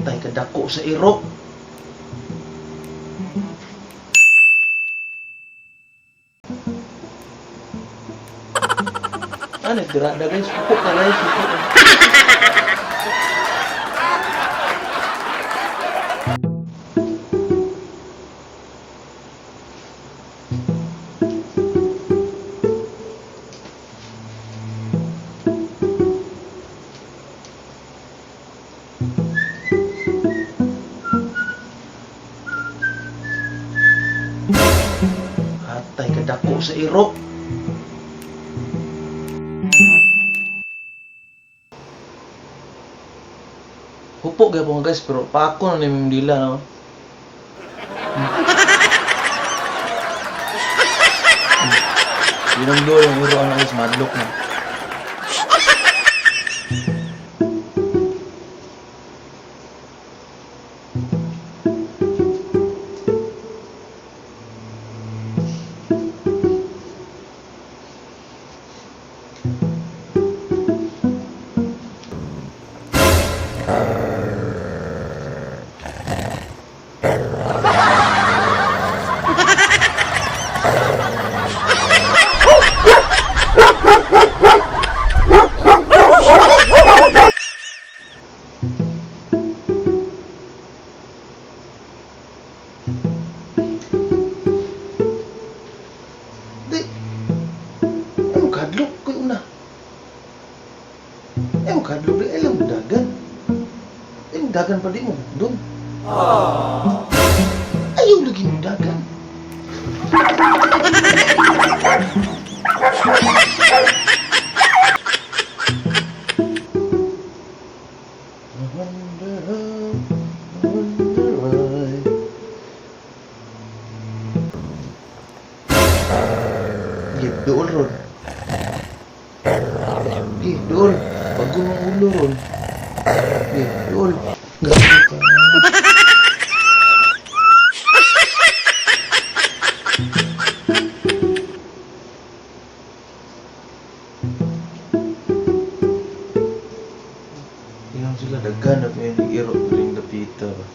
Hatay kadako sa iro. Ano, tirada guys. Pupok na guys. Pupok na. Hatay kadako sa iro. Hupok gyapon guys, pero pako na ni dila no. Yun ang dulo yung iro ano guys, madlok na. Di. Ay mo kadlok koy una. Ay mo kadlok di ay lang mo dagan. Ay mo dagan pa di mo dun. Ayaw lagi mo dagan. I wonder how, I wonder why. Gi, duol ron. Gi, duol. Bago mong ulo ron. Gi, duol. Gago ka. Tingnan sila, daghan na po yung iro during dapita ba.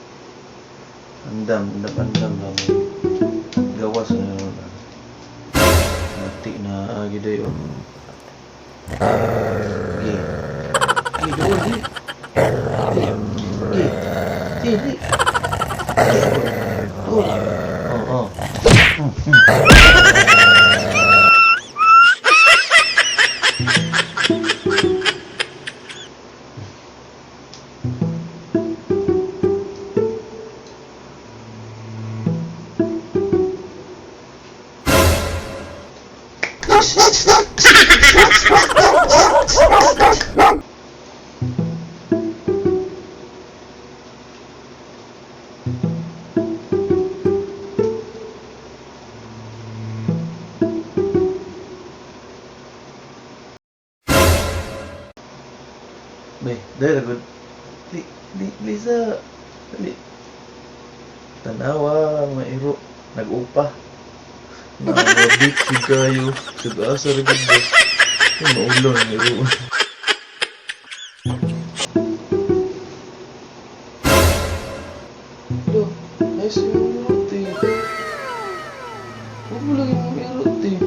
Andam, andam, andam lang. Gawas na naman. Nati na agi dayo. Gi. Gi, duol, gi. Gi. Gi. Gi, gi. Gi, duol. Oh, oh. Bay, dahil agad. Di, di, Lisa. Dali. Tanawa, mairo. Nag-upa. Nababit si kayo. Sug-asa rin ba? Ay, maulo ng iro. Lo, nice yung iro, te. Huwag mo lagi mong iro, te.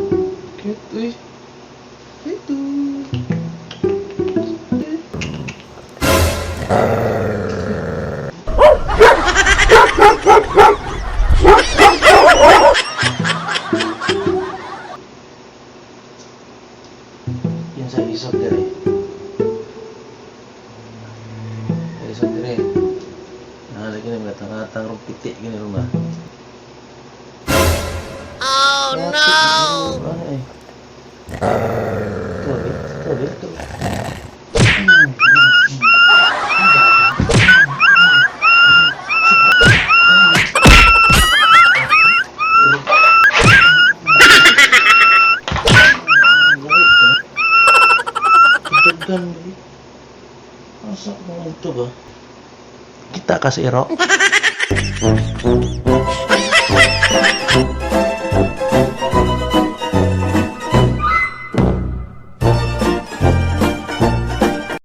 Cute, uy. Ito. Yan sa isog dire. Isog dire. Ah, lagi na mga tangatang rong piti gini ron ba. Oh no! Ano eh. Ito, eh. Ito, eh. Ito. Daghan eh. Asa mo ito ba? Kita ka sa iro?